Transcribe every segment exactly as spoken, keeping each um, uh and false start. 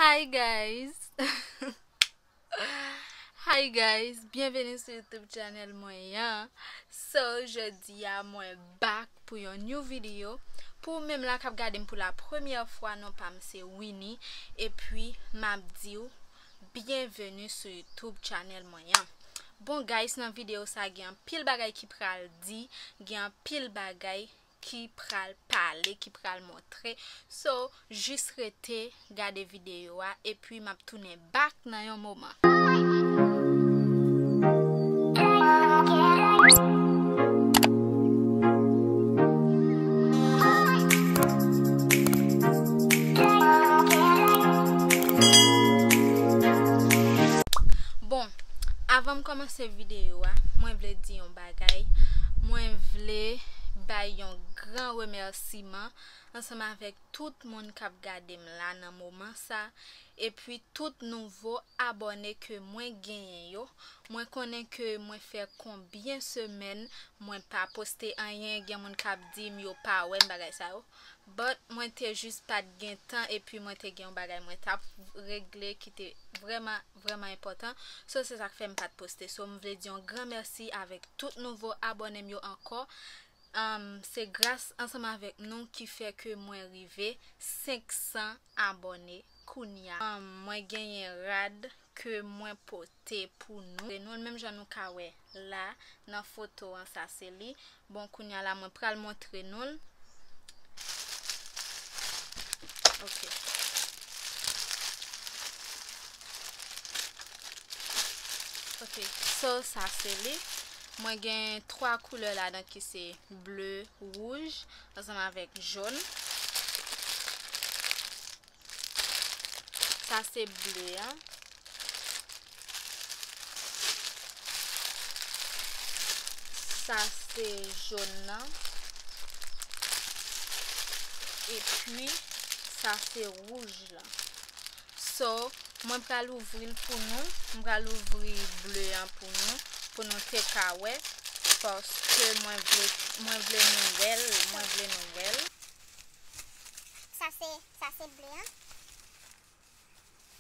Hi guys! Hi guys! Byenveni sou YouTube channel mwen an. So, jodi a mwen back pou yon new video. Pou ou menm la k ap gade m pou la premyè fwa, non pa m se Winnie. Epi, m ap di w, byenveni sou YouTube channel mwen an. Bon, guys, nan videyo sa, gen anpil bagay ki pral di, gen anpil bagay ki pral pale, ki pral montre. So, jis rete gade videyo a, epi m ap tounen back nan yon moman. Bon, avan m kòmanse videyo a, mwen vle di yon bagay. Mwen vle bay yon gran remèsiman ansanm avèk tout moun k ap gade m la nan moman sa, epi tout nouvo abòne ke mwen genyen yo. Mwen konnen ke mwen fè konbyen semèn mwen pa poste anyen, gen moun k ap di m yo pa wè m, bagay sa yo. But mwen te jis pa t gen tan, epi mwen te gen yon bagay mwen t ap regle ki te vrèman, vrèman enpòtan. So, se sa k fè m pa t poste. So, m vle di yon gran mèsi avèk tout nouvo abòne m yo ankò. Um, se gras ansanm avèk nou ki fè ke mwen rive senk san abòne kounya. Um, mwen genyen rad ke mwen pote pou nou. Nou, menm jan nou ka wè la, nan foto an, sa se li. Bon, kounya la, mwen pral montre nou l. Ok. Ok, so, sa se li. Mwen gen twa koulè ladan ki se ble, wouj, ansanm avèk jòn. Sa se ble an. Sa se jòn nan. Epi, sa se wouj lan. So, mwen pral ouvri l pou nou. Mwen pral ouvri ble an pou nou, pou nou te ka wè. Paske mwen vle, mwen vle nou wè l, mwen vle nou wè l. Sa se, sa se ble an.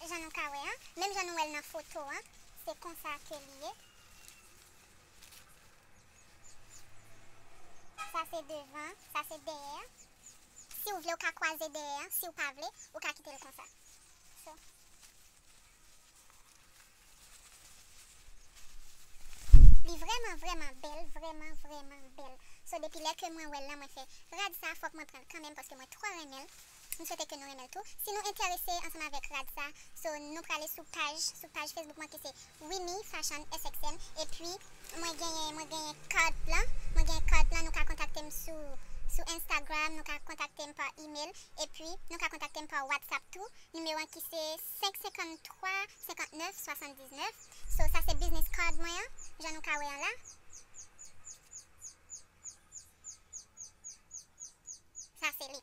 Jan nou ka wè an, menm jan nou wè l nan foto an, se konsa ke li ye. Sa se devan, sa se dèyè. Si w vle, w ka kwaze dèyè an. Si w pa vle, ou ka kite l konsa. So, li vrèman, vrèman bèl, vrèman, vrèman bèl. So, depi lè ke mwen wè l lan, mwen fè, rad sa, fòk mwen pran l kanmenm, paske mwen twò renmen l. M swete ke nou renmen l tou. Si nou enterese ansanm avèk rad sa, so, nou prale sou paj, sou paj Facebook mwen ki se Winnie Fashion S X M. Epi, mwen genyen, mwen genyen card plan. Mwen genyen card plan, nou ka kontakte m sou, sou Instagram, nou ka kontakte m pa email. Epi, nou ka kontakte m pa WhatsApp tou. Nimewo an ki se senk senkannntwa, senkantnèf, swasanndiznèf. So, sa se business card mwen an, jan nou ka wè an la. Sa se li.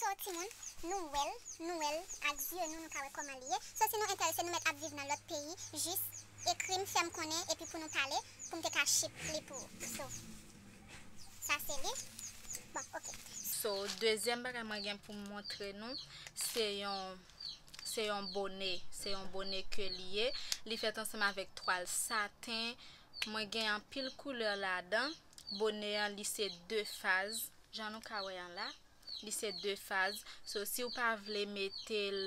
So, timoun, nou wè l, nou wè l ak zye nou, nou ka wè kòman li ye. So, si nou enterese, nou mèt ap viv nan lòt peyi, jis ekri m, fè m konnen, epi pou nou pale, pou m te ka ship li pou ou. So, sa se li. Bon, ok. So, dezyèm bagay mwen gen pou m montre nou, se yon, se yon bone, se yon bone ke li ye. Li fèt ansanm avèk twal saten. Mwen gen anpil koulè ladan. Bone an, li se de faz. Jan nou ka wè an la, li se de faz. So, si w pa vle mete l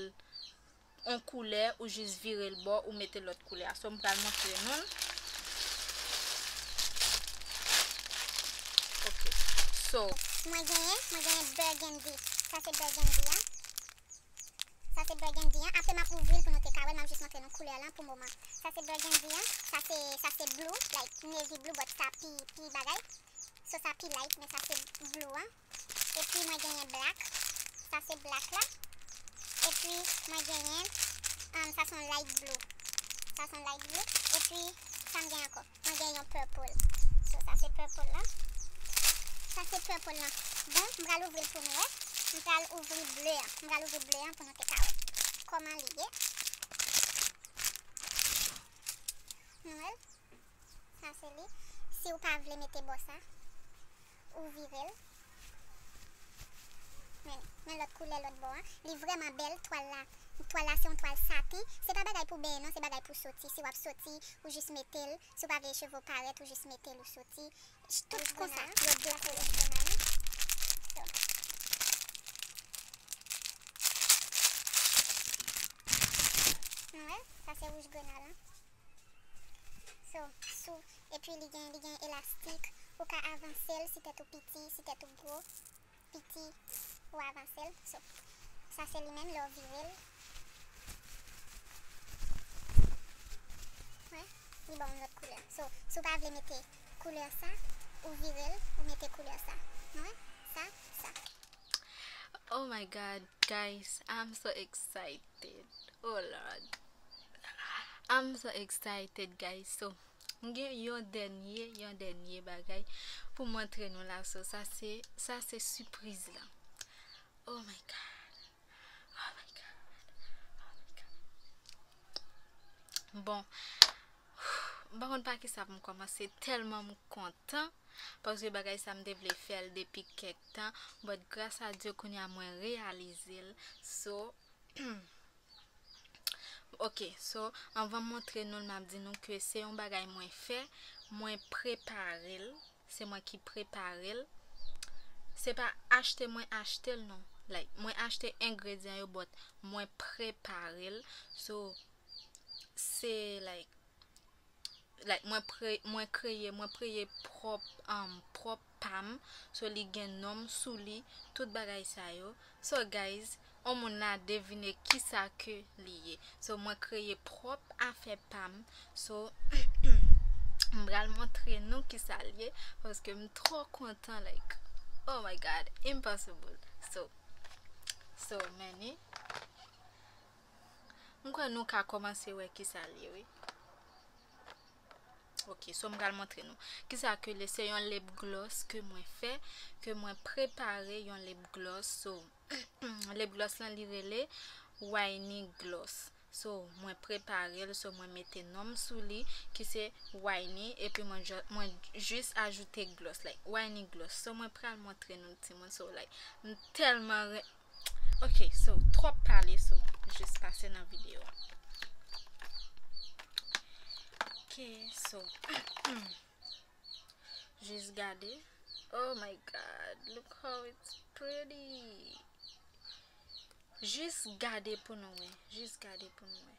yon koulè, ou jis vire l bò, ou mete lòt koulè a. So, m pral montre nou l. Ok. So, mwen genyen, mwen genyen burgundy. Sa se burgundy a. Sa se burgundy an. Apre m ap ouvri l pou nou te ka wè l, m ap jis montre nou koulè lan pou moman. Sa se burgundy an. Sa se, sa se blue, like navy blue, but sa pi, pi bagay. So sa pi light, men sa se blue an. Epi mwen genyen black. Sa se black la. Epi mwen genyen, um, sa se yon light blue. Sa se yon light blue. Epi sa m gen ankò. Mwen gen yon purple. So, sa se purple lan. Sa se purple lan. Bon, m pral ouvri l pou nou wè. M pral ouvri ble an. M pral ouvri ble an pou nou te ka wè kòman li ye. Nou wè l? Sa se li. Si w pa vle mete bò sa, ou vire l. Men, men lòt koulè lòt bò an. Li vrèman bèl, twal la. Twal la se yon twal saten. Se pa bagay pou benyen non, se bagay pou soti. Si w ap soti, ou jis mete l. Si w pa vle cheve w parèt, ou jis mete l, ou soti. Tout konsa, yo dekore. So. Nou wè, sa se wouj grena lan. So, sou, epi li gen, li gen elastik. Ou ka avanse l si tèt ou piti, si tèt ou gwo. Piti, ou avanse l. So, sa se li menm lè w vire l. Wè, li ba w yon lòt koulè. So, si w pa vle mete koulè sa, ou vire l, ou mete koulè sa. Nou wè? Sa, sa. Oh my God, guys, I'm so excited. Oh Lord. I'm so excited, guys. So, m gen yon dènye, yon dènye bagay pou montre nou la. So, sa se, sa se sipriz la. Oh my God. Oh my God. Oh my God. Bon, m pa konn pa ki sa pou m kòmanse, tèlman m kontan, paske bagay sa m te vle fè l depi kèk tan, but gras a Dye kounye a mwen reyalize l. So, ok, so, anvan m montre nou l, m ap di nou ke se yon bagay mwen fè, mwen prepare l, se mwen ki prepare l. Se pa achte mwen achte l non. Like, mwen achte engredyan yo, but mwen prepare l. So, se, like, like, mwen pre-, mwen kreye, mwen kreye pwòp, um, pwòp pa m. So, li gen non m sou li, tout bagay sa yo. So, guys, on moun la devine kisa ke li ye. So, mwen kreye pwòp afè pa m. So, m pral montre nou kisa l ye, paske m twò kontan, like, oh my God, impossible. So, so, men ni. M kwè nou ka kòmanse wè kisa l ye, wi. Ok, so m pral montre nou. Kisa ke l ye? Se yon lip gloss ke mwen fè, ke mwen prepare yon lip gloss. So, lip gloss lan li rele Wine Gloss. So, mwen prepare l, so mwen mete non m sou li, ki se Wine, epi mwen ju-, mwen jis ajoute gloss, like, Wine Gloss. So, mwen pral montre nou timoun. So, like, m tèlman re-, Ok, so, twòp pale, so, jis pase nan videyo a. Ok, so, jis gade. Oh my God, look how it's pretty. Jis gade pou nou wè. Jis gade pou nou wè.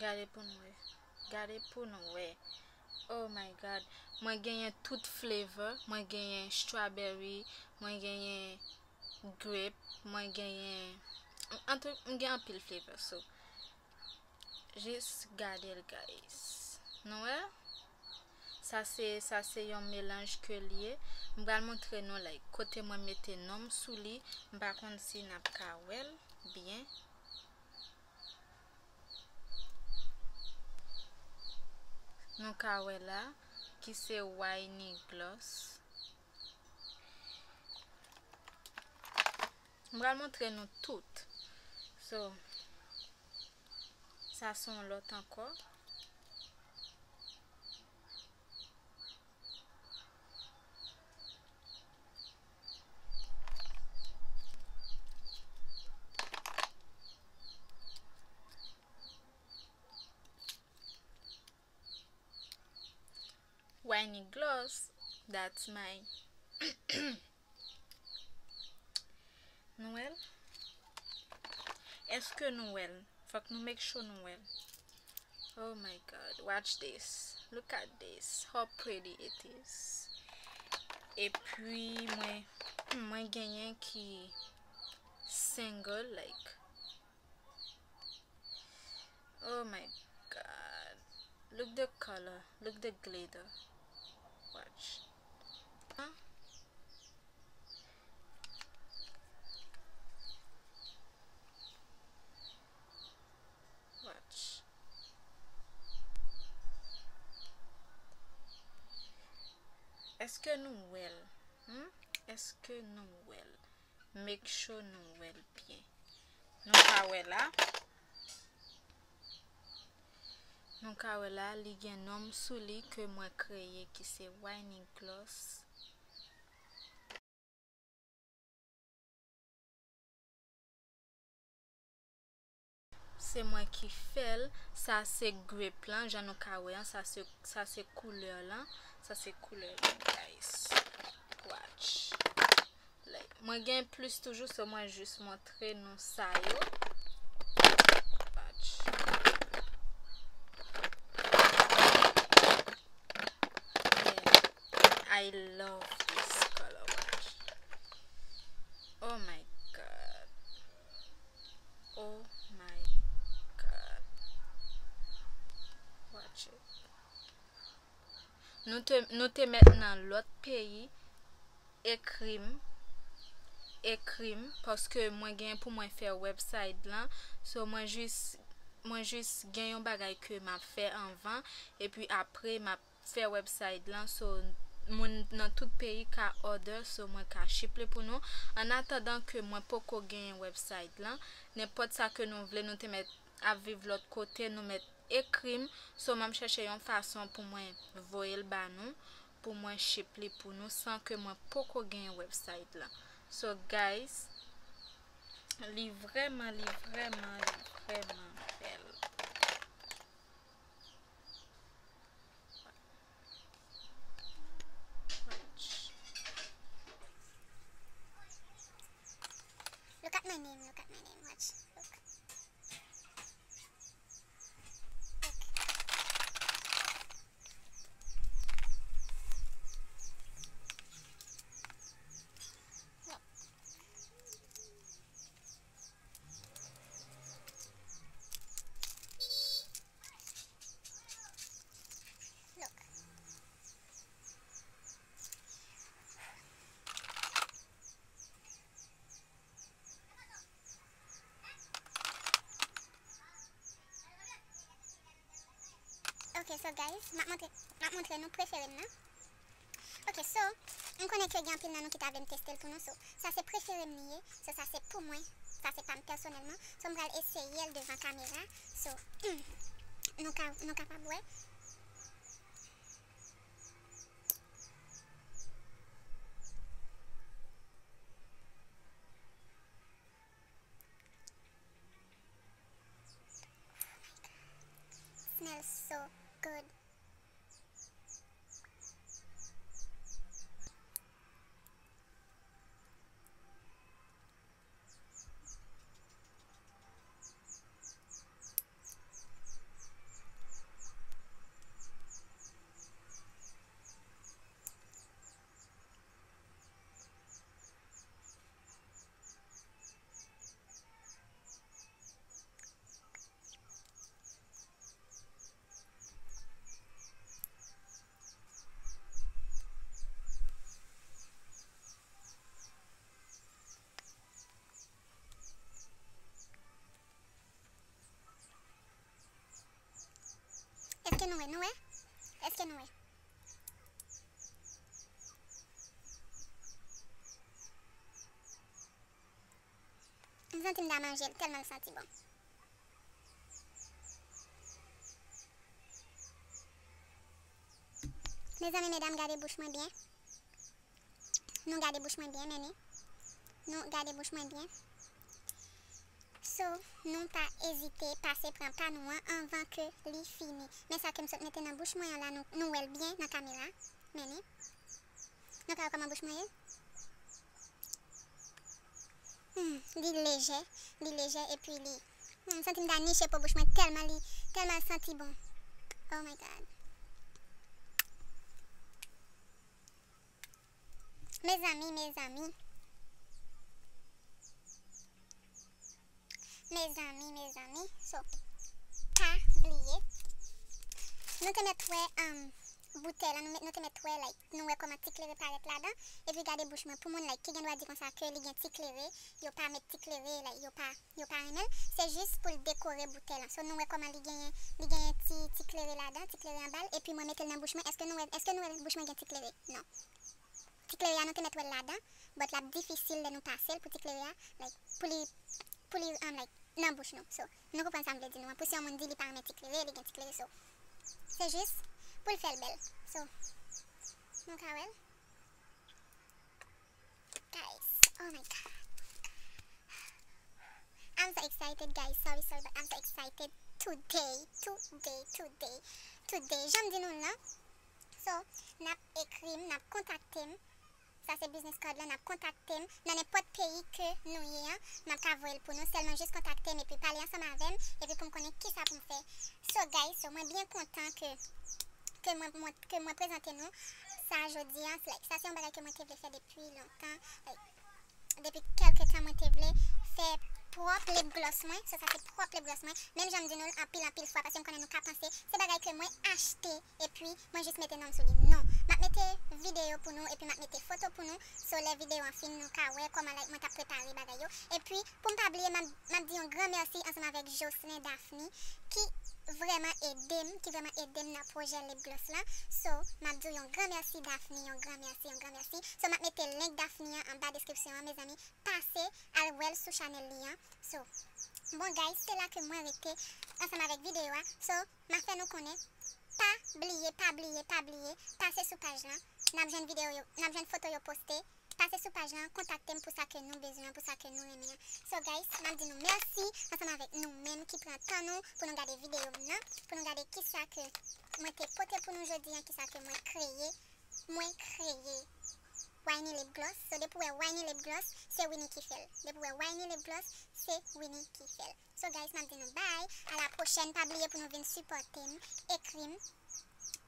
Gade pou nou wè. Gade pou nou wè. Oh my God. Mwen genyen tout flavor. Mwen genyen strawberry. Mwen genyen grape. Mwen genyen, an tou, m gen anpil flavor. So, jis gade l, guys. Nou wè? Sa se, sa se yon melanj ke l ye. M pral montre nou, like, kote mwen mete non m sou li. M pa konn si n ap ka wè l byen. Nou ka wè la, ki se Wine Gloss. M pral montre nou tout. So, sa se yon lòt ankò. Wine Gloss, that's my. Nou wè l? Èske nou wè l? Fòk nou make sure nou wè l. Oh my God, watch this. Look at this. How pretty it is. Epi mwen, mwen genyen ki single, like, oh my God. Look the color. Look the glitter. Watch. Huh? Watch. Èske nou wè l? Hmm? Èske nou wè l? Make sure nou wè l byen. Nou ka wè la. Nou ka wè la, li gen non m sou li ke mwen kreye ki se Wine Gloss. Se mwen ki fè l. Sa se grape lan, jan nou ka wè an, sa se, sa se koulè lan. Sa se koulè lan, guys. Watch. Like, mwen gen plis toujou, so mwen jis montre nou sa yo. Watch. Yeah. I love this color, watch. Oh my God. Oh my God. Watch it. Nou te, nou te mèt nan lòt peyi, ekri m, ekri m, paske mwen gen pou mwen fè website lan. So, mwen jis, mwen jis gen yon bagay ke m ap fè anvan, epi apre m ap fè website lan. So, moun nan tout peyi ka order, so mwen ka ship li pou nou. An atandan ke mwen poko genyen website lan, nenpòt sa ke nou vle, nou te mèt ap viv lòt kote, nou mèt ekri m. So, m ap chèche yon fason pou mwen voye l ba nou, pou mwen ship li pou nou, san ke mwen poko genyen website lan. So, guys, li vrèman, li vrèman, li vrèman bèl. Look at my name, look at my name, watch, look. Ok, so guys, m ap montre, m ap montre nou prefere m nan. Ok, so, m konnen ke gen anpil nan nou ki ta vle m teste l pou nou, so, sa se prefere m li ye, so, sa se pou mwen, sa se pa m pèsonèlman, so, m pral eseye l devan kamera, so, nou ka, nou kapab wè. Smells so good. Èske nou wè? Nou wè? Èske nou wè? M santi m ta manje l, tèlman l santi bon. Mezanmi, medam, gade bouch mwen byen. Nou gade bouch mwen byen, men ni. Nou gade bouch mwen byen. So, nou pa ezite pase pran pa nou an anvan ke li fini. Men sa ke m sot mete nan bouch mwen an la, nou, nou wè l byen nan kamera. Men ni. Nou ka wè kòman bouch mwen ye? Hmm, li lejè, li lejè, epi li, hmm, m santi m ta niche po bouch mwen tèlman li, tèlman l santi bon. Oh my God. Mezanmi, mezanmi. Mezanmi, mezanmi. So, pa bliye. Nou te mèt wè, um, boutèy la, nou, nou te mèt wè, like, nou wè kòman ti klere parèt ladan. Epi gade bouch mwen. Pou moun, like, ki gen dwa di konsa ke li gen ti klere, yo pa met ti klere, like, yo pa, yo pa renmen l. Se jis pou l dekore boutèy la. So, nou wè kòman li genyen, li genyen ti, ti klere ladan, ti klere anba l. Epi mwen mete l nan bouch mwen. Èske nou wè, èske nou wè bouch mwen gen ti klere? Non. Ti klere a nou te mèt wè l ladan, but l ap difisil lè nou pase l pou ti klere a, like, pou li, pou li, um, like, nan bouch nou. So, nou konprann sa m vle di nou an. Pou si yon moun di li pa renmen ti klere, li gen ti klere. So, se jis pou l fè l bèl. So, nou ka wè l. Guys, oh my God. I'm so excited, guys. Sorry, sorry, but I'm so excited today, today, today, today. Jan m di nou l lan. So, n ap ekri m, n ap kontakte m. Sa se business card lan, n ap kontakte m nan nenpòt peyi ke nou ye an. M ap ka voye l pou nou, sèlman jis kontakte m epi pale ansanm avè m, epi pou m konnen kisa pou m fè. So, guys, so mwen byen kontan ke, ke mwen, mwen, ke mwen prezante nou sa jodi an. Like, sa se yon bagay ke mwen te vle fè depi lontan. Like, depi kèlke tan mwen te vle fè pwòp lip gloss mwen. So, sa se pwòp lip gloss mwen. Menm jan m di nou l anpil, anpil fwa, paske m konnen nou ka panse se bagay ke mwen achte, epi mwen jis mete non m sou li. Non. M ap mete videyo pou nou, epi m ap mete foto pou nou. So, lè videyo an fin, nou ka wè kòman, like, mwen t ap prepare bagay yo. Epi, pou m pa bliye, m ap, m ap di yon gran mèsi ansanm avèk Jocelyn Daphne, ki vrèman ede m, ki vrèman ede m nan pwojè lip gloss lan. So, m ap di w yon gran mèsi, Daphne, yon gran mèsi, yon gran mèsi. So, m ap mete link Daphne an anba deskripsyon an, mezanmi. Pase al wè l sou chanèl li an. So, bon, guys, se la ke mwen rete ansanm avèk videyo a. So, m ap fè nou konnen, pa bliye, pa bliye, pa bliye, pase sou paj lan. N ap jwenn videyo yo, n ap jwenn foto yo poste. Pase sou paj lan, kontakte m pou sa ke nou bezwen an, pou sa ke nou renmen an. So, guys, m ap di nou mèsi ansanm avèk nou menm ki pran tan nou pou nou gade videyo m nan, pou nou gade kisa ke mwen te pote pou nou jodi an, kisa ke mwen kreye. Mwen kreye Winy Lip Gloss. So, depi w wè Winy Lip Gloss, se Winnie ki fè l. Depi w wè Winy Lip Gloss, se Winnie ki fè l. So, guys, m ap di nou bye. A la pwochèn. Pa bliye pou nou vin sipòte m, ekri m.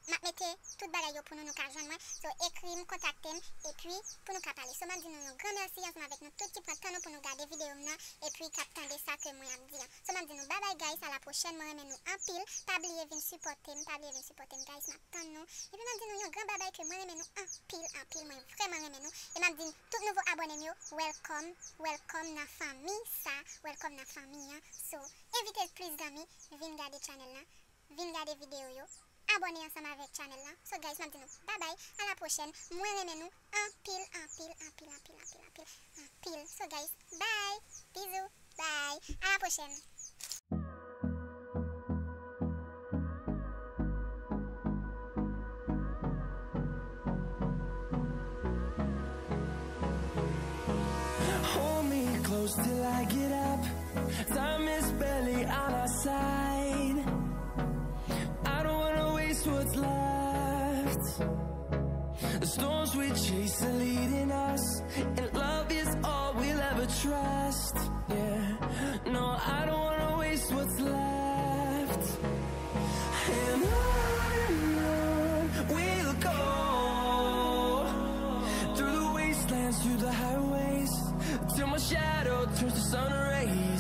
M ap mete tout bagay yo pou nou, nou ka jwenn mwen. So, ekri m, kontakte m, epi pou nou ka pale. So, m ap di nou yon gran mèsi ansanm avèk nou tout ki pran tan nou pou nou gade videyo m nan, epi k ap tande sa ke mwen ap di an. So, m ap di nou bye bye, guys, a la pwochèn. Mwen renmen nou anpil. Pa bliye vin sipòte m, pa bliye vin sipòte m, guys. M ap tann nou. Epi m ap di nou yon gran bye bye ke mwen renmen nou anpil, anpil. Mwen vrèman renmen nou. E m ap di tout nouvo abòne m yo, welcome, welcome nan fanmi sa, welcome nan fanmi an. So, envite plis zanmi vin gade channel lan, vin gade videyo yo, abòne ansanm avèk channel lan. So, guys, m ap di nou bye bye, a la pwochèn. Mwen renmen nou anpil, anpil, anpil, anpil, anpil, anpil, anpil. So, guys, bye, bizou, bye, a la pwochèn. Hold me close till I get up. Time is barely on our side. I don't wanna waste what's left. The storms we chase are leading us, and love is all we'll ever trust. Yeah, no, I don't wanna waste what's left. And on and on we'll go, through the wastelands, through the highways, till my shadow turns to sun rays.